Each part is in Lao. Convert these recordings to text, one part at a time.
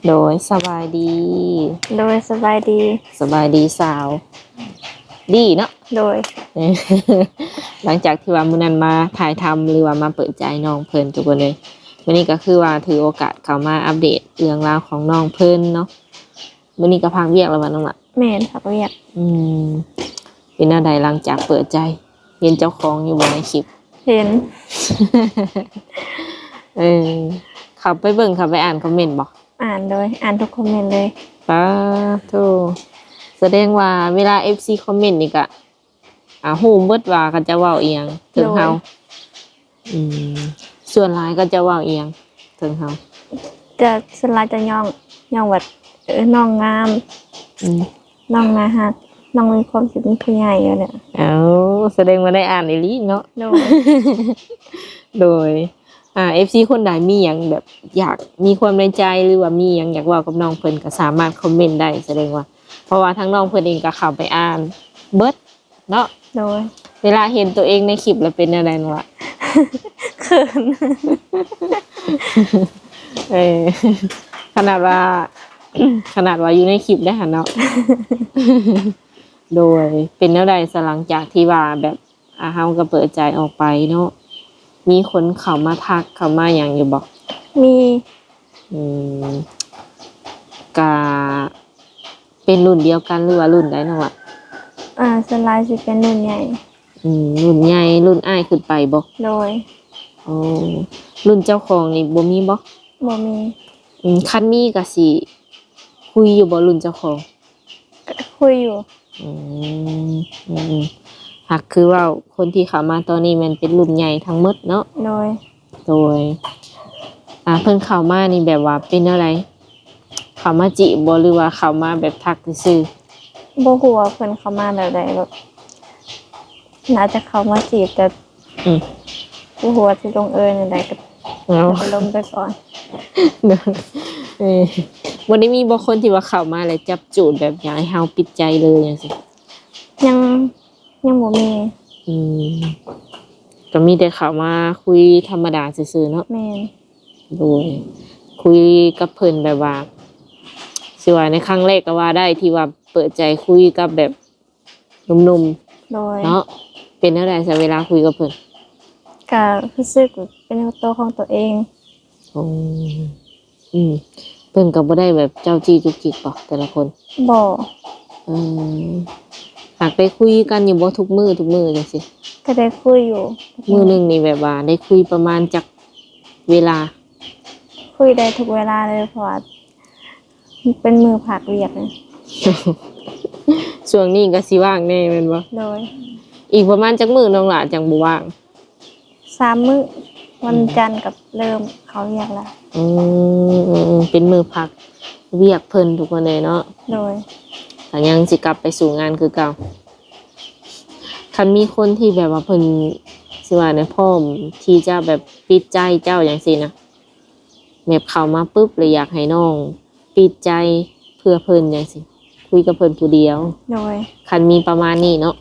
ໂດຍ ສະບາຍດີ. ໂດຍ ສະບາຍດີ. ສະບາຍດີສາວ ດີເນາະ. ໂດຍ ຫຼັງຈາກທີ່ວ່າມື້ນັ້ນມາຖ່າຍທຳ ຫຼືວ່າມາເປີດໃຈນ້ອງເພິ່ນທຸກຄົນເລີຍ, ມື້ນີ້ກໍຄືວ່າຖືໂອກາດເຂົ້າມາອັບເດດເລື່ອງລາວຂອງນ້ອງເພິ່ນເນາະ. ມື້ນີ້ກໍພັກວຽກແລ້ວບໍ່ນ້ອງລະ? ແມ່ນ ພັກວຽກ. ອືມ ເປັນແນວໃດຫຼັງຈາກເປີດໃຈ? ເຫັນເຈົ້າຂອງຢູ່ບໍ່ໃນຄລິບ? ເຫັນ. ເອີ ເຂົ້າໄປເບິ່ງ ເຂົ້າໄປອ່ານຄອມເມັນບໍ່? ອ່ານ ໂດຍ ອ່ານທຸກຄອມເມັນເລີຍ. ປາໂທ້ ສະແດງວ່າເວລາເອັຟຊີຄອມເມັນນີ້ກະ ອ່າ ຮູ້ເບິດວ່າເຂົາເຈົ້າເວົ້າອີ່ຫຍັງເຖິງເຮົາ. ໂດຍ ອືມ ສ່ວນຫຼາຍເຂົາເຈົ້າເວົ້າອີ່ຫຍັງເຖິງເຮົາ? ຈະ ສ່ວນຫຼາຍຈະຍ້ອງ ຍ້ອງວ່າ ເອີ ນ້ອງງາມ ອືມ ນ້ອງໜ້າຮັກ ນ້ອງມີຄວາມຄິດເປັນຜູ້ໃຫຍ່ຢູ່ແຫຼະ. ເອົ້າ ສະແດງວ່າໄດ້ອ່ານອີ່ຫຼີເນາະ. ໂດຍ ໂດຍ ອ່າ ເອັຟຊີຄົນໃດມີຫຍັງແບບຢາກມີຄວາມໃນໃຈ ຫຼືວ່າມີຫຍັງຢາກເວົ້າກັບນ້ອງເພິ່ນ ກໍສາມາດຄອມເມັນໄດ້ ສະແດງວ່າ ເພາະວ່າທາງນ້ອງເພິ່ນເອງກໍເຂົ້າໄປອ່ານເບິດເນາະ. ໂດຍ ເວລາເຫັນຕົວເອງໃນຄລິບແລ້ວເປັນແນວໃດນ້ອງລະ? ເຂີນ. ເອີ ຂະໜາດວ່າ ຂະໜາດວ່າຢູ່ໃນຄລິບໄດ້ຫັ້ນເນາະ. ໂດຍ ເປັນແນວໃດຊະ ຫຼັງຈາກທີ່ວ່າແບບ ອ່າ ເຮົາກໍເປີດໃຈອອກໄປເນາະ ມີຄົນເຂົ້າມາທັກເຂົ້າມາຫຍັງຢູ່ບໍ່? ມີ. ອືມ ກະເປັນລຸ້ນດຽວກັນ ຫຼືວ່າລຸ້ນໃດນ້ອງລະ? ອ່າ ສ່ວນຫຼາຍຊິເປັນລຸ້ນໃຫຍ່. ອືມ ລຸ້ນໃຫຍ່ ລຸ້ນອ້າຍຂຶ້ນໄປບໍ່? ໂດຍ. ໂອ້ ລຸ້ນເຈົ້າຂອງນີ້ບໍ່ມີບໍ່? ບໍ່ມີ. ອືມ ຄັນມີກະຊິຄຸຍຢູ່ບໍ່ລຸ້ນເຈົ້າຂອງ? ກະຄຸຍຢູ່. ອືມ ອືມ ຫາກຄືເວົ້າ ຄົນທີ່ເຂົ້າມາຕອນນີ້ແມ່ນເປັນລຸ້ນໃຫຍ່ທັງໝົດເນາະ. ໂດຍ ໂດຍ ອ່າ ເພິ່ນເຂົ້າມານີ້ແບບວ່າເປັນແນວໃດ? ເຂົ້າມາຈີບບໍ່ ຫຼືວ່າເຂົ້າມາແບບທັກຊື່ໆ? ບໍ່ຮູ້ວ່າເພິ່ນເຂົ້າມາແນວໃດ ແບບ ໜ້າຈະເຂົ້າມາຈີບ ແຕ່ ອືມ ບໍ່ຮູ້ວ່າຊິລົງເອີຍແນວໃດ ກໍ ເອົ້າ ລົມໄປກ່ອນ. ເອີ ບໍ່ໄດ້ມີບໍ່ຄົນທີ່ວ່າເຂົ້າມາແລ້ວຈັບຈູດ ແບບຢາກໃຫ້ເຮົາປິດໃຈເລີຍຈັ່ງຊີ້? ຍັງ ຍັງບໍ່ມີ. ອືມ ກໍມີແຕ່ເຂົ້າມາຄຸຍທຳມະດາຊື່ໆເນາະ. ແມ່ນ. ໂດຍ ຄຸຍກັບເພິ່ນແບບວ່າ ຊິວ່າໃນຄັ້ງແລກກໍວ່າໄດ້ ທີ່ວ່າເປີດໃຈຄຸຍກັບແບບ ໜຸ່ມໆ. ໂດຍ ເນາະ. ເປັນແນວໃດຊະເວລາຄຸຍກັບເພິ່ນ? ກະຮູ້ສຶກເປັນໂຕຂອງຕົວເອງ. ໂອ້ ອືມ ເພິ່ນກໍບໍ່ໄດ້ແບບເຈົ້າຈີ້ຈຸກຈິກບໍ່ແຕ່ລະຄົນ? ບໍ່. ເອີ ຫາກໄດ້ຄຸຍກັນຢູ່ບໍ່ທຸກມື້ ທຸກມື້ຈັ່ງຊີ້? ກໍໄດ້ຄຸຍຢູ່. ມື້ໜຶ່ງນີ້ແບບວ່າໄດ້ຄຸຍປະມານຈັກເວລາ? ຄຸຍໄດ້ທຸກເວລາເລີຍ ເພາະວ່າ ເປັນມື້ພັກວຽກ. ຊ່ວງນີ້ກໍຊິວ່າງແດ່ແມ່ນບໍ່? ໂດຍ. ອີກປະມານຈັກມື້ນ້ອງຫຼ້າຈັ່ງບໍ່ວ່າງ? ສາມມື້ ວັນ ອືມ ຈັນກໍເລີ່ມເຂົ້າວຽກແລ້ວ. ອືມ ເປັນມື້ພັກວຽກເພິ່ນທຸກຄົນເລີຍເນາະ. ໂດຍ. ກໍຍັງຊິກັບໄປສູ່ງານຄືເກົ່າ. ຄັນມີຄົນທີ່ແບບວ່າເພິ່ນ ຊິວ່າແນວ ພ້ອມທີ່ຈະແບບປິດໃຈເຈົ້າຈັ່ງຊີ້ນະ ແບບເຂົ້າມາປຶບ ແລ້ວຢາກໃຫ້ນ້ອງປິດໃຈເພື່ອເພິ່ນຈັ່ງຊີ້ ຄຸຍກັບເພິ່ນຜູ້ດຽວ. ໂດຍ. ຄັນມີປະມານນີ້ເນາະ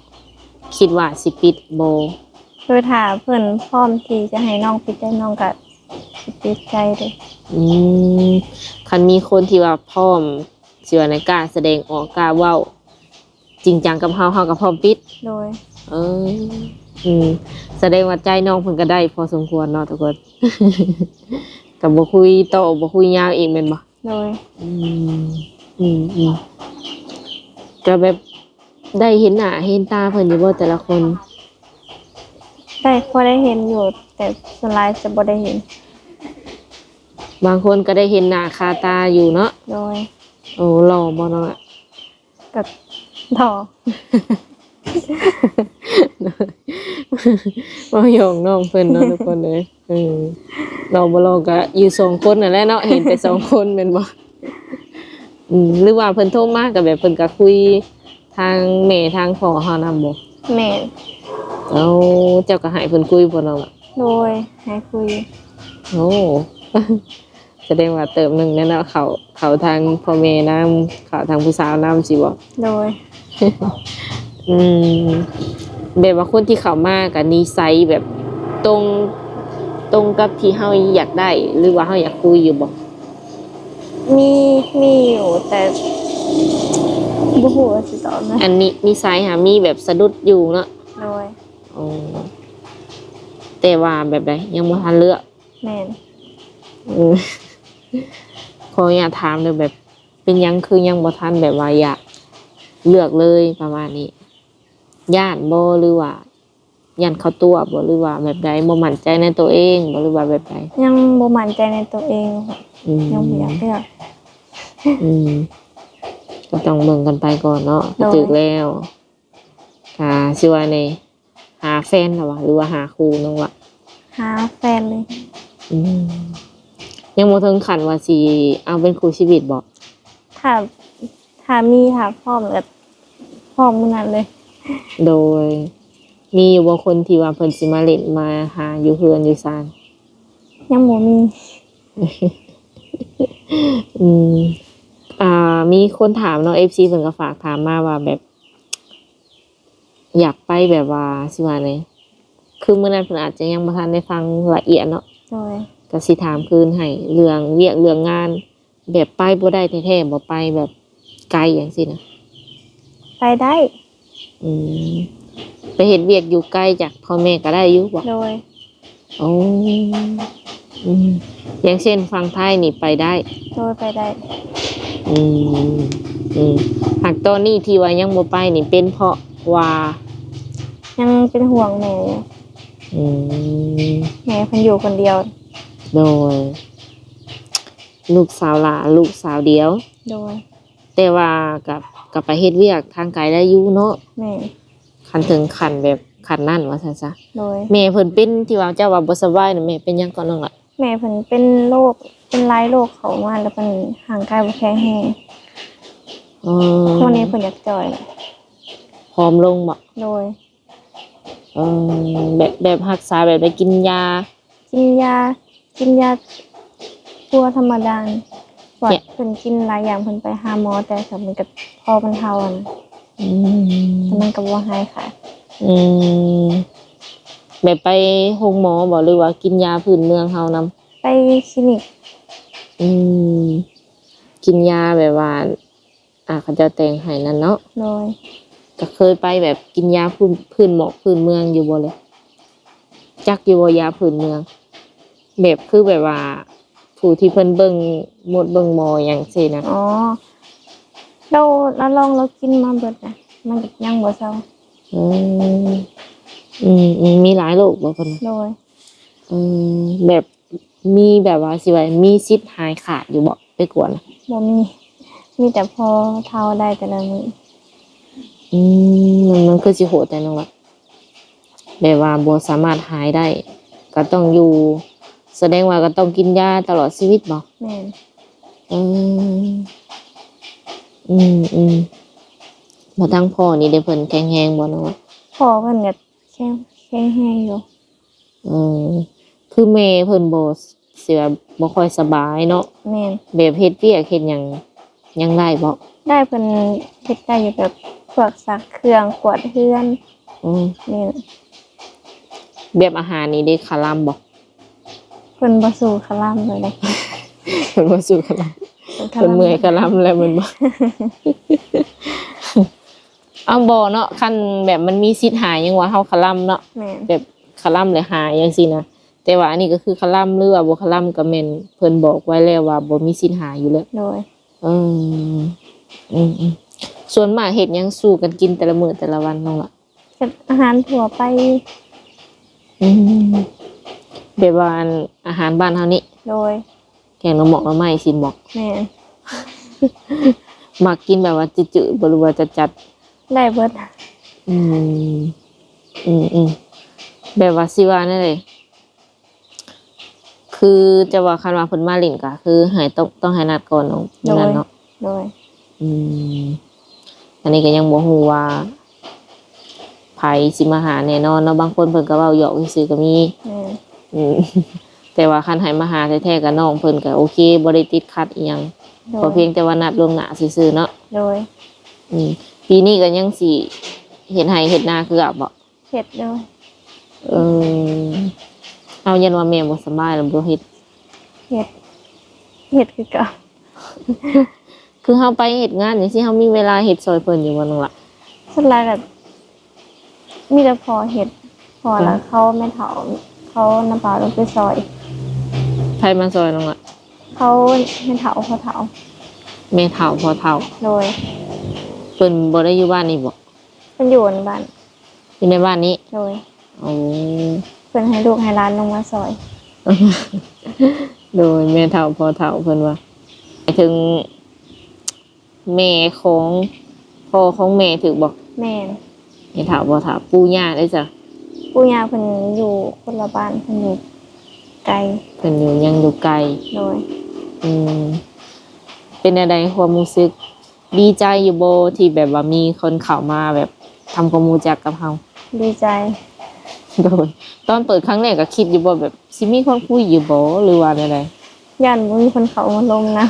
ຄິດວ່າຊິປິດບໍ່? ຄືຖ້າເພິ່ນພ້ອມທີ່ຈະໃຫ້ນ້ອງປິດໃຈ ນ້ອງກໍຊິປິດໃຈເດ້. ອືມ ຄັນມີຄົນທີ່ວ່າພ້ອມ ຊິວ່າໃນ ກ້າສະແດງອອກ ກ້າເວົ້າ ຈິງຈັງກັບເຮົາ ເຮົາກໍພ້ອມປິດ. ໂດຍ. ເອີ ອືມ ສະແດງວ່າໃຈນ້ອງເພິ່ນກໍໄດ້ພໍສົມຄວນເນາະທຸກຄົນ. ກໍບໍ່ຄຸຍຕໍ່ ບໍ່ຄຸຍຍາວອີກແມ່ນບໍ່? ໂດຍ. ອືມ ອືມ ອືມ ກໍແບບໄດ້ເຫັນໜ້າເຫັນຕາເພິ່ນຢູ່ບໍ່ແຕ່ລະຄົນ? ໄດ້ ພໍໄດ້ເຫັນຢູ່ ແຕ່ສ່ວນຫຼາຍຈະບໍ່ໄດ້ເຫັນ. ບາງຄົນກໍໄດ້ເຫັນໜ້າຄາຕາຢູ່ເນາະ. ໂດຍ. ໂອ້ ຫຼໍ່ບໍ່ນ້ອງ? ກໍຫຼໍ່ ເວົ້າຫຍອກນ້ອງເພິ່ນເນາະທຸກຄົນເອີຍ. ເອີ ຫຼໍ່ບໍ່ຫຼໍ່ກໍຢູ່ສອງຄົນນັ້ນແຫຼະເນາະ ເຫັນແຕ່ສອງຄົນແມ່ນບໍ່? ອືມ ຫຼືວ່າເພິ່ນໂທມາກໍແບບເພິ່ນກໍຄຸຍທາງແມ່ທາງພໍ່ເຮົານຳບໍ່? ແມ່ນ. ເອົ້າ ເຈົ້າກໍໃຫ້ເພິ່ນຄຸຍບໍ່ນ້ອງ? ໂດຍ ໃຫ້ຄຸຍ. ໂອ້ ສະແດງວ່າເຕີບໜຶ່ງແລ້ວເນາະ ເຂົ້າ ເຂົ້າທາງພໍ່ແມ່ນຳ ເຂົ້າທາງຜູ້ສາວນຳຊີ້ບໍ່? ໂດຍ. ອືມ ແບບວ່າຄົນທີ່ເຂົ້າມາກໍນິໄສແບບຕົງ ຕົງກັບທີ່ເຮົາຢາກໄດ້ ຫຼືວ່າເຮົາຢາກຄຸຍຢູ່ບໍ່? ມີ ມີຢູ່ ແຕ່ບໍ່ຮູ້ວ່າຊິຕອບແນວ ອັນນີ້ນິໄສຫາມີແບບສະດຸດຢູ່ເນາະ? ໂດຍ. ອໍ ແຕ່ວ່າແບບໃດ ຍັງບໍ່ທັນເລືອກ? ແມ່ນ. ເອີ ຂໍອະນຸຍາດຖາມເດີ້ ແບບເປັນຫຍັງຄືຍັງບໍ່ທັນແບບວ່າຢາກເລືອກເລີຍປະມານນີ້? ຢ້ານບໍ່ ຫຼືວ່າ ຢ້ານເຂົາຕົວະບໍ່ ຫຼືວ່າແບບໃດ? ບໍ່ໝັ້ນໃຈໃນໂຕເອງບໍ່ ຫຼືວ່າແບບໃດ? ຍັງບໍ່ໝັ້ນໃຈໃນໂຕເອງ. ອືມ ຍັງບໍ່ຢາກເລືອກ. ອືມ ກໍຕ້ອງເບິ່ງກັນໄປກ່ອນເນາະ. ໂດຍ. ຖືກແລ້ວ ກະຊິວ່າແນວ ຫາແຟນລະຫວາ ຫຼືວ່າຫາຄູ່ນ້ອງລະ? ຫາແຟນເລີຍ. ອືມ ຍັງບໍ່ເຖິງຂັ້ນວ່າຊິເອົາເປັນຄູ່ຊີວິດບໍ່? ຖ້າ ຖ້າມີ ຖ້າພ້ອມ ແບບພ້ອມມື້ນັ້ນເລີຍ. ໂດຍ. ມີຢູ່ບໍ່ຄົນທີ່ວ່າເພິ່ນຊິມາຫຼິ້ນມາຫາຢູ່ເຮືອນຢູ່ຊານ? ຍັງບໍ່ມີ. ອືມ ອ່າ ມີຄົນຖາມເນາະ ເອັຟຊີ ເພິ່ນກໍຝາກຖາມມາວ່າແບບ ຢາກໄປແບບວ່າ ຊິວ່າແນວ ຄືມື້ນັ້ນເພິ່ນອາດຈະຍັງບໍ່ທັນໄດ້ຟັງລະອຽດເນາະ. ໂດຍ. ກໍຊິຖາມຄືນໃຫ້ເລື່ອງວຽກເລື່ອງງານ ແບບໄປບໍ່ໄດ້ແທ້ໆບໍ່? ໄປແບບໄກຫຍັງຊີ້ນະ? ໄປໄດ້. ອືມ ໄປເຮັດວຽກຢູ່ໄກຈາກພໍ່ແມ່ກໍໄດ້ຢູ່ບໍ່? ໂດຍ. ໂອ້ ອືມ ຢ່າງເຊັ່ນຝັ່ງໄທນີ້ໄປໄດ້? ໂດຍ ໄປໄດ້. ອືມ ອືມ ຫາກຕອນນີ້ທີ່ວ່າຍັງບໍ່ໄປນີ້ເປັນເພາະວ່າ ຍັງເປັນຫ່ວງແມ່ຢູ່. ອືມ ແມ່ເພິ່ນຢູ່ຄົນດຽວ. ໂດຍ. ລູກສາວຫຼ້າ ລູກສາວດຽວ. ໂດຍ. ແຕ່ວ່າກໍ ກໍໄປເຮັດວຽກທາງໄກໄດ້ຢູ່ເນາະ. ແມ່ນ. ຄັນເຖິງຂັ້ນແບບຂັ້ນນັ້ນວ່າຊັ້ນຊະ. ໂດຍ. ແມ່ເພິ່ນເປັນ ທີ່ວ່າເຈົ້າວ່າບໍ່ສະບາຍນະ ແມ່ເປັນຫຍັງເກາະນ້ອງລະ? ແມ່ເພິ່ນເປັນໂລກ ເປັນຫຼາຍໂລກເຂົ້າມາ ແລ້ວເພິ່ນຮ່າງກາຍບໍ່ແຂງແຮງ. ອໍ ຊ່ວງນີ້ເພິ່ນຢາກຈ່ອຍ. ຜອມລົງບໍ? ໂດຍ. ເອີ ແບບ ແບບຮັກສາແບບໃດ? ກິນຢາ? ກິນຢາ ກິນຢາປົວທຳມະດາ. ປວດ ເພິ່ນກິນຫຼາຍຢ່າງ ເພິ່ນໄປຫາໝໍ ແຕ່ກໍມັນກໍພໍບັນເທົາຫັ້ນນະ. ອືມ ແຕ່ມັນກໍບໍ່ຫາຍຂາດ. ອືມ ແບບໄປໂຮງໝໍບໍ ຫຼືວ່າກິນຢາພື້ນເມືອງເຮົານຳ? ໄປຄລີນິກ. ອືມ ກິນຢາແບບວ່າ ອ່າ ເຂົາເຈົ້າແຕ່ງໃຫ້ນັ້ນເນາະ. ໂດຍ. ກໍເຄີຍໄປແບບກິນຢາພື້ນ ພື້ນໝອກພື້ນເມືອງຢູ່ບໍ່ເລີຍ? ຈັກຢູ່ບໍ່ຢາພື້ນເມືອງ? ແບບຄືແບບວ່າຜູ້ທີ່ເພິ່ນເບິ່ງມົດເບິ່ງໝໍຫຍັງຊີ້ນະ. ອໍ ລາວ ລາວລອງລາວກິນມາເບິດນະ ມັນກໍຍັງບໍ່ເຊົາ. ອືມ ອືມ ອືມ ມີຫຼາຍໂລກບໍ່ເພິ່ນ? ໂດຍ. ອືມ ແບບ ມີແບບວ່າຊິວ່າມີສິດຫາຍຂາດຢູ່ບໍ່ ໄປກວດນະ? ບໍ່ມີ ມີແຕ່ພໍເທົາໄດ້ແຕ່ລະມື້. ອືມ ມັນ ມັນຄືຊິໂຫດແທ້ນ້ອງລະ ແບບວ່າບໍ່ສາມາດຫາຍໄດ້ ກໍຕ້ອງຢູ່ ສະແດງວ່າກໍຕ້ອງກິນຢາຕະຫຼອດຊີວິດບໍ? ແມ່ນ. ອືມ ອືມ ອືມ ແລ້ວທາງພໍ່ນີ້ເດ ເພິ່ນແຂງແຮງບໍ່ນ້ອງລະ? ພໍ່ເພິ່ນກໍແຂງ ແຂງແຮງຢູ່. ເອີ ຄືແມ່ເພິ່ນບໍ່ ຊິວ່າບໍ່ຄ່ອຍສະບາຍເນາະ. ແມ່ນ. ແບບເຮັດວຽກເຮັດຫຍັງ ຍັງໄດ້ບໍ່? ໄດ້ ເພິ່ນເຮັດໄດ້ຢູ່ ແບບພວກຊັກເຄື່ອງ ກວາດເຮືອນ. ອືມ ແມ່ນ. ແບບອາຫານນີ້ເດ ຄະລຳບໍ່? ເພິ່ນບໍ່ສູ້ຄະລຳເລີຍເດ. ເພິ່ນບໍ່ສູ້ຄະລຳ ເພິ່ນເມື່ອຍຄະລຳແລ້ວແມ່ນບໍ່? ເອົາ ບໍ່ເນາະ ຄັນແບບມັນມີສິດຫາຍ ຍັງວ່າເຮົາຄະລຳເນາະ. ແມ່ນ. ແບບຄະລຳແລ້ວຫາຍຈັ່ງຊີ້ນະ ແຕ່ວ່າອັນນີ້ກໍຄືຄະລຳ ຫຼືວ່າບໍ່ຄະລຳກໍແມ່ນເພິ່ນບອກໄວ້ແລ້ວວ່າບໍ່ມີສິດຫາຍຢູ່ແລ້ວ. ໂດຍ. ເອີ ອືມໆ ສ່ວນມາກເຮັດຫຍັງສູ່ກັນກິນແຕ່ລະມື້ແຕ່ລະວັນນ້ອງລະ? ເຮັດອາຫານທົ່ວໄປ. ອືມ ແບບວ່າອັນ ອາຫານບ້ານເຮົານີ້? ໂດຍ. ແກງໜໍ່ໝອກໜໍ່ໄມ້ຊີ້ນບໍ? ແມ່ນ. ມັກກິນແບບວ່າຈືດໆບໍ່ ຫຼືວ່າຈັດໆ? ໄດ້ເບິດ. ອືມ ອືມໆ ແບບວ່າຊິວ່າແນວໃດ ຄືຈະວ່າ ຄັນວ່າເພິ່ນມາຫຼິ້ນກໍຄືໃຫ້ ຕ້ອງ ຕ້ອງໃຫ້ນັດກ່ອນເນາະ. ໂດຍ. ນັ້ນເນາະ. ໂດຍ. ອືມ ອັນນີ້ກໍຍັງບໍ່ຮູ້ວ່າໃຜຊິມາຫາແນ່ນອນເນາະ ບາງຄົນເພິ່ນກໍເວົ້າຫຍອກຊື່ໆກໍມີ. ແມ່ນ. ອືມ ແຕ່ວ່າຄັນໃຫ້ມາຫາແທ້ໆກໍນ້ອງເພິ່ນກໍໂອເຄ ບໍ່ໄດ້ຕິດຂັດອີ່ຫຍັງ. ໂດຍ. ຂໍພຽງແຕ່ວ່ານັດລ່ວງໜ້າຊື່ໆເນາະ. ໂດຍ. ອືມ ປີນີ້ກໍຍັງຊິເຮັດໄຮ່ເຮັດນາຄືເກົ່າບໍ? ເຮັດ. ໂດຍ. ເອີ ເອົາ ຢ້ານວ່າແມ່ບໍ່ສະບາຍແລ້ວບໍ່ເຮັດ? ເຮັດ ເຮັດຄືເກົ່າ. ຄືເຮົາໄປເຮັດງານຈັ່ງຊີ້ ເຮົາມີເວລາເຮັດຊ່ອຍເພິ່ນຢູ່ບໍ່ນ້ອງລະ? ສ່ວນຫຼາຍກໍມີແຕ່ພໍ່ເຮັດ ເພາະວ່າ ອືມ ເຂົາແມ່ເຖົ້າ ເຂົານຳພາລົງໄປຊ່ອຍ. ໃຜມາຊ່ອຍນ້ອງລະ? ເຂົາແມ່ເຖົ້າພໍ່ເຖົ້າ. ແມ່ເຖົ້າພໍ່ເຖົ້າ. ໂດຍ. ເພິ່ນບໍ່ໄດ້ຢູ່ບ້ານນີ້ບໍ? ເພິ່ນຢູ່ໃນບ້ານ. ຢູ່ໃນບ້ານນີ້? ໂດຍ. ໂອ້ ເພິ່ນໃຫ້ລູກໃຫ້ຫຼານລົງມາຊ່ອຍ. ໂດຍ ແມ່ເຖົ້າພໍ່ເຖົ້າເພິ່ນວ່າ ໝາຍເຖິງແມ່ຂອງພໍ່ຂອງແມ່ຖືກບໍ່? ແມ່ນ. ແມ່ເຖົ້າພໍ່ເຖົ້າ. ປູ່ຍ່າເດ້ຊະ? ປູ່ຍ່າເພິ່ນຢູ່ຄົນລະບ້ານ ເພິ່ນຢູ່ໄກ. ເພິ່ນຢູ່ ຍັງຢູ່ໄກ. ໂດຍ. ອືມ ເປັນແນວໃດຄວາມຮູ້ສຶກ? ດີໃຈຢູ່ບໍ່ ທີ່ແບບວ່າມີຄົນເຂົ້າມາແບບທຳຄວາມຮູ້ຈັກກັບເຮົາ? ດີໃຈ. ໂດຍ. ຕອນເປີດຄັ້ງແລກກໍຄິດຢູ່ບໍ່ ແບບຊິມີຄົນຄຸຍຢູ່ບໍ່ ຫຼືວ່າແນວໃດ? ຢ້ານບໍ່ມີຄົນເຂົ້າມາລົມນຳ.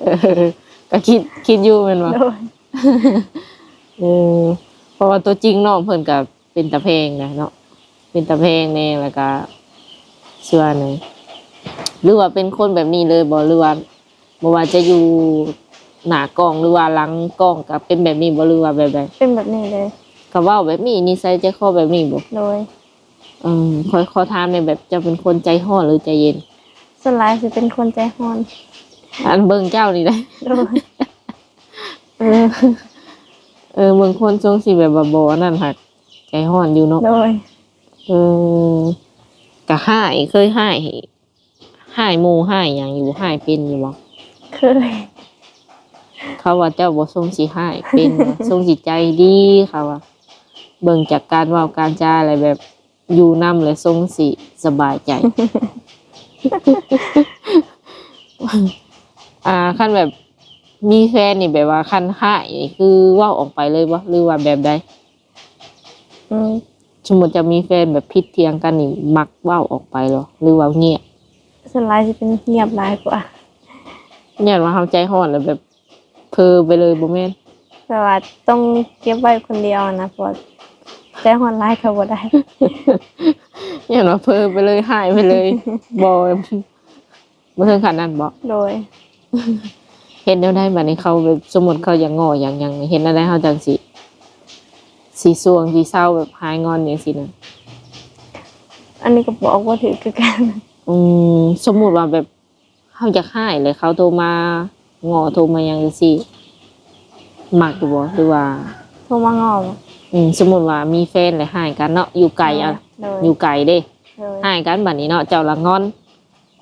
ເອີ ກໍຄິດ ຄິດຢູ່ແມ່ນບໍ່? ໂດຍ. ເອີ ເພາະວ່າຕົວຈິງນ້ອງເພິ່ນກໍເປັນຕາແພງນະເນາະ ເປັນຕາແພງແດ່ ແລ້ວກໍ ຊິວ່າແນວໃດ ຫຼືວ່າເປັນຄົນແບບນີ້ເລີຍບໍ່ ຫຼືວ່າ ບໍ່ວ່າຈະຢູ່ໜ້າກ້ອງ ຫຼືວ່າຫຼັງກ້ອງກໍເປັນແບບນີ້ບໍ່ ຫຼືວ່າແບບໃດ? ເປັນແບບນີ້ເລີຍ. ກໍເວົ້າແບບນີ້ ນິໄສໃຈຄໍແບບນີ້ບໍ່? ໂດຍ. ເອີ ຂໍ ຂໍຖາມແດ່ ແບບເຈົ້າເປັນຄົນໃຈຮ້ອນ ຫຼືໃຈເຢັນ? ສ່ວນຫຼາຍຊິເປັນຄົນໃຈຮ້ອນ. ອັນເບິ່ງເຈົ້ານີ້ໄດ໋. ໂດຍ. ເອີ ເອີ ເບິ່ງຄົນຊົງຊິແບບວ່າບໍ່ອັນນັ້ນ ຫາກໃຈຮ້ອນຢູ່ເນາະ. ໂດຍ. ເອີ ກະຮ້າຍ ເຄີຍຮ້າຍ ຮ້າຍໝູ່ຮ້າຍຫຍັງຢູ່ ຮ້າຍເປັນຢູ່ບໍ່? ເຄີຍ. ເຂົາວ່າເຈົ້າບໍ່ຊົງຊິຮ້າຍເປັນ ຊົງຊິໃຈດີ ເຂົາວ່າ ເບິ່ງຈາກການເວົ້າການຈາແລ້ວ ແບບຢູ່ນຳແລ້ວຊົງຊິສະບາຍໃຈ. ອ່າ ຄັນແບບມີແຟນນີ້ ແບບວ່າຄັນຮ້າຍນີ້ ຄືເວົ້າອອກໄປເລີຍບໍ່ ຫຼືວ່າແບບໃດ? ອືມ ສົມມຸດຈະມີແຟນແບບຜິດຖຽງກັນນີ້ ມັກເວົ້າອອກໄປເນາະ ຫຼືວ່າງຽບ? ສ່ວນຫຼາຍຊິເປັນງຽບຫຼາຍກວ່າ. ຍ້ອນວ່າເຮົາໃຈຮ້ອນແລ້ວແບບເຜີໄປເລີຍບໍ່ແມ່ນ? ແບບວ່າຕ້ອງເກັບໄວ້ຄົນດຽວນະ ເພາະວ່າໃຈຮ້ອນຫຼາຍກໍບໍ່ໄດ້. ຍ້ອນວ່າເຜີໄປເລີຍ ຮ້າຍໄປເລີຍ ບໍ່ ບໍ່ເຖິງຂັ້ນນັ້ນບໍ? ໂດຍ. ເຮັດແນວໃດບາດນີ້ ເຂົາແບບ ສົມມຸດເຂົາຢາກງໍ້ຢາກຫຍັງ ເຮັດແນວໃດເຮົາຈັ່ງຊິ ຊິຊ່ວງຊິເຊົາ ແບບຫາຍງອນຈັ່ງຊີ້ນະ? ອັນນີ້ກໍບອກບໍ່ຖືກຄືກັນ. ອືມ ສົມມຸດວ່າແບບເຮົາຢາກຮ້າຍ ແລ້ວເຂົາໂທມາງໍ້ ໂທມາຫຍັງຈັ່ງຊີ້ ມັກຢູ່ບໍ່ ຫຼືວ່າ ໂທມາງໍ້ບໍ? ອືມ ສົມມຸດວ່າມີແຟນແລ້ວຮ້າຍກັນເນາະ ຢູ່ໄກ ໂດຍ ເອົາ ໂດຍ ຢູ່ໄກເດ້ ໂດຍ ຮ້າຍກັນບາດນີ້ເນາະ ເຈົ້າລະງອນ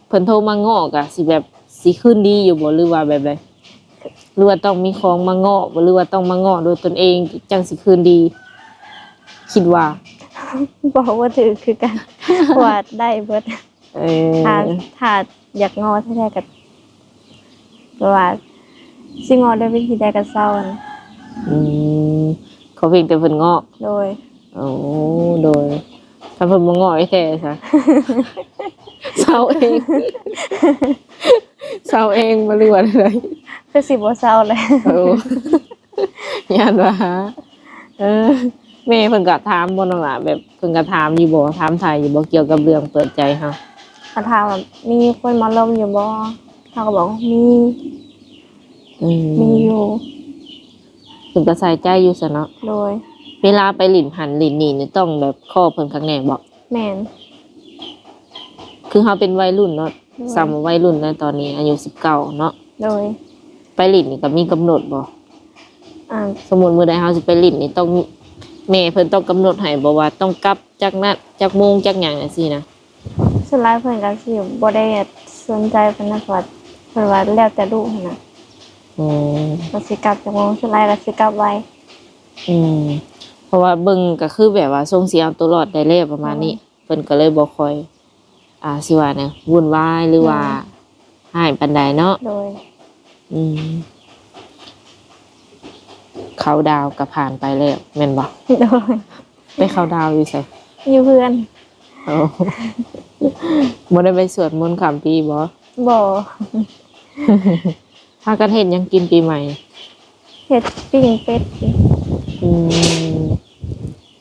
ເພິ່ນໂທມາງໍ້ ກໍຊິແບບຊິຄືນດີຢູ່ບໍ່ ຫຼືວ່າແບບໃດ? ຫຼືວ່າຕ້ອງມີຂອງມາງໍ້ບໍ່ ຫຼືວ່າຕ້ອງມາງໍ້ດ້ວຍຕົນເອງຈັ່ງຊິຄືນດີ? ຄິດວ່າ ບອກບໍ່ຖືກຄືກັນ ເພາະວ່າໄດ້ເບິດ. ເອີ ຖ້າ ຖ້າຢາກງໍ້ແທ້ໆ ກໍແບບວ່າຊິງໍ້ດ້ວຍວິທີໃດກໍເຊົາຫັ້ນ. ອືມ ຂໍພຽງແຕ່ເພິ່ນງໍ້? ໂດຍ. ໂອ້ ໂດຍ. ຄັນເພິ່ນບໍ່ງໍ້ແທ້ຊະ ເຊົາເອງ ເຊົາເອງບໍ່ ຫຼືວ່າໃດ? ຄືຊິບໍ່ເຊົາແຫຼະ. ໂອ້ ຢ້ານວ່າ ເອີ ແມ່ເພິ່ນກໍຖາມບໍ່ນ້ອງຫຼ້າ ແບບເພິ່ນກໍຖາມຢູ່ບໍ່ ຖາມໄຖ່ຢູ່ບໍ່ ກ່ຽວກັບເລື່ອງເປີດໃຈເຮົາ? ເຂົາຖາມວ່າມີຄົນມາລົມຢູ່ບໍ່ ເຮົາກໍບອກມີ. ອືມ ມີຢູ່. ເພິ່ນກໍໃສ່ໃຈຢູ່ຊັ້ນເນາະ. ໂດຍ. ເວລາໄປຫຼິ້ນຫັ້ນຫຼິ້ນນີ້ນີ້ ຕ້ອງແບບຂໍເພິ່ນຄັກແນ່ບໍ? ແມ່ນ. ຄືເຮົາເປັນໄວລຸ້ນເນາະ. ໂດຍ. ສ່ຳວ່າໄວລຸ້ນໃນຕອນນີ້ອາຍຸສິບເກົ້າເນາະ. ໂດຍ. ໄປຫຼິ້ນນີ້ກໍມີກຳນົດບໍ່? ອ່າ ສົມມຸດມື້ໃດເຮົາຊິໄປຫຼິ້ນນີ້ ຕ້ອງ ແມ່ເພິ່ນຕ້ອງກຳນົດໃຫ້ບໍ່ວ່າຕ້ອງກັບຈັກນະ ຈັກໂມງຈັກຫຍັງຈັ່ງຊີ້ນະ? ສ່ວນຫຼາຍເພິ່ນກໍຊິບໍ່ໄດ້ສົນໃຈປານນັ້ນ ເພາະວ່າເພິ່ນວ່າແລ້ວແຕ່ລູກຫັ້ນນະ. ອືມ ວ່າຊິກັບຈັກໂມງ ສ່ວນຫຼາຍກໍຊິກັບໄວ. ອືມ ເພາະວ່າເບິ່ງກໍຄືແບບວ່າຊົງຊິເອົາຕົວລອດໄດ້ແລ້ວປະມານນີ້. ໂດຍ. ເພິ່ນກໍເລີຍບໍ່ຄ່ອຍ ອ່າ ຊິວ່າແນວວຸ່ນວາຍ ຫຼືວ່າ ໂດຍ ຮ້າຍປານໃດເນາະ. ໂດຍ. ອືມ ເຄົາດາວກໍຜ່ານໄປແລ້ວແມ່ນບໍ່? ໂດຍ. ໄປເຄົາດາວຢູ່ໃສ? ຢູ່ເຮືອນ. ໂອ້ ບໍ່ໄດ້ໄປສວດມົນຂ້າມປີບໍ່? ບໍ່. ພາກັນເຮັດຫຍັງກິນປີໃໝ່? ເຮັດປີ້ງເປັດກິນ. ອືມ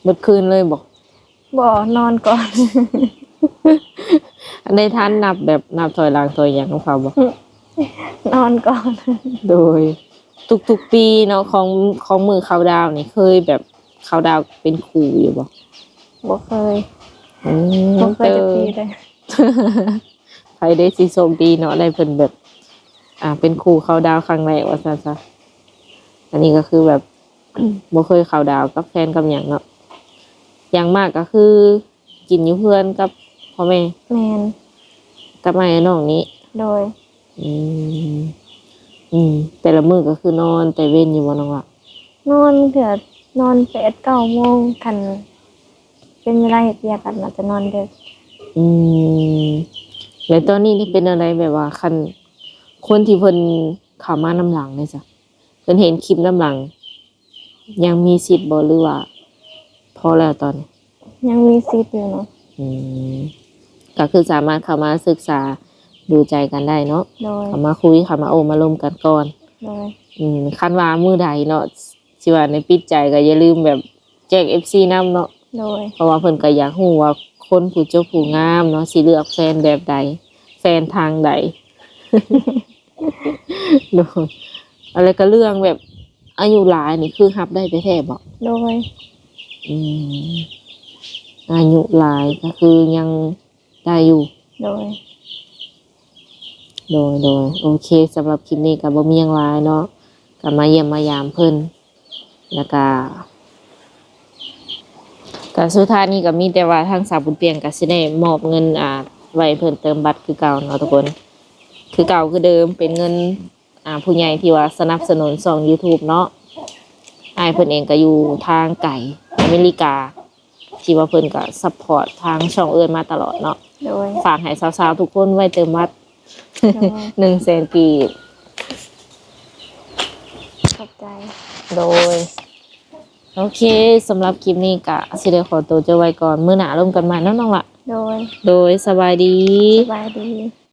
ເບິດຄືນເລີຍບໍ່? ບໍ່ ນອນກ່ອນ. ໄດ້ທັນນັບແບບນັບຖອຍຫຼັງຖອຍຫຍັງນຳເຂົາບໍ່? ອືມ ນອນກ່ອນ ໂດຍ ທຸກໆປີເນາະ ຂອງ ຂອງມື້ເຄົາດາວນີ້ ເຄີຍແບບເຄົາດາວເປັນຄູ່ຢູ່ບໍ່? ບໍ່ເຄີຍ ອືມ ບໍ່ເຄີຍຈັກປີເລີຍ ໃຜເດ້ຊິໂຊກດີເນາະ ໄດ້ເພິ່ນແບບ ອ່າ ເປັນຄູ່ເຄົາດາວຄັ້ງແລກວ່າຊັ້ນຊະ. ອັນນີ້ກໍຄືແບບ ບໍ່ເຄີຍເຄົາດາວກັບແຟນກັບຫຍັງເນາະ ຢ່າງມາກກໍຄື ກິນຢູ່ເຮືອນກັບພໍ່ແມ່? ແມ່ນ ກັບອ້າຍນ້ອງນີ້? ໂດຍ ອືມ ອືມ ແຕ່ລະມື້ກໍຄືນອນແຕ່ເວັນຢູ່ບໍ່ນ້ອງລະ? ນອນ ເທື່ອນອນແປດເກົ້າໂມງ ຄັນເປັນເວລາເຮັດວຽກກໍອາດຈະນອນເດິກ ອືມ ແລ້ວຕອນນີ້ນີ້ເປັນແນວໃດ ແບບວ່າຄັນຄົນທີ່ເພິ່ນເຂົ້າມານຳຫຼັງເດຊະ ເພິ່ນເຫັນຄລິບນຳຫຼັງ ຍັງມີສິດບໍ່ ຫຼືວ່າພໍແລ້ວຕອນນີ້? ຍັງມີສິດຢູ່ເນາະ ອືມ ກໍຄືສາມາດເຂົ້າມາສຶກສາດູໃຈກັນໄດ້ເນາະ ໂດຍ ເຂົ້າມາຄຸຍ ເຂົ້າມາໂອ້ມາລົມກັນກ່ອນ ໂດຍ ອືມ ຄັນວ່າມື້ໃດເນາະ ຊິວ່າໃນປິດໃຈກໍຢ່າລືມແບບແຈ້ງເອັຟຊີນຳເນາະ ໂດຍ ເພາະວ່າເພິ່ນກໍຢາກຮູ້ວ່າຄົນຜູ້ຈົບຜູ້ງາມເນາະ ຊິເລືອກແຟນແບບໃດ ແຟນທາງໃດ ໂດຍ ແລ້ວກໍເລື່ອງແບບອາຍຸຫຼາຍນີ້ຄືຮັບໄດ້ແທ້ໆບໍ່? ໂດຍ ອືມ ອາຍຸຫຼາຍກໍຄືຍັງໄດ້ຢູ່ ໂດຍ ໂດຍ ໂດຍ ໂອເຄ ສຳລັບຄລິບນີ້ກໍບໍ່ມີຫຍັງຫຼາຍເນາະ ກໍມາຢ້ຽມມາຢາມເພິ່ນ ແລ້ວກໍ ກໍສຸດທ້າຍນີ້ກໍມີແຕ່ວ່າທາງສາວບຸນປ່ຽງກໍຊິໄດ້ມອບເງິນ ອ່າ ໄວ້ເພິ່ນເຕີມບັດຄືເກົ່າເນາະທຸກຄົນ ຄືເກົ່າຄືເດີມ ເປັນເງິນ ອ່າ ຜູ້ໃຫຍ່ທີ່ວ່າສະໜັບສະໜູນຊ່ອງ YouTube ເນາະ ອ້າຍເພິ່ນເອງກໍຢູ່ທາງໄກອາເມລິກາ ທີ່ວ່າເພິ່ນກໍຊັບພອດທາງຊ່ອງເອື້ອຍມາຕະຫຼອດເນາະ ໂດຍ ຝາກໃຫ້ສາວໆທຸກຄົນໄວ້ເຕີມບັດ ໂດຍ ໜຶ່ງແສນກີບ ຂອບໃຈ ໂດຍ ໂອເຄ ສຳລັບຄລິບນີ້ກະຊິໄດ້ຂໍໂຕຈົບໄວ້ກ່ອນ ມື້ໜ້າລົມກັນໃໝ່ເນາະນ້ອງລະ ໂດຍ ໂດຍ ສະບາຍດີ ສະບາຍດີ.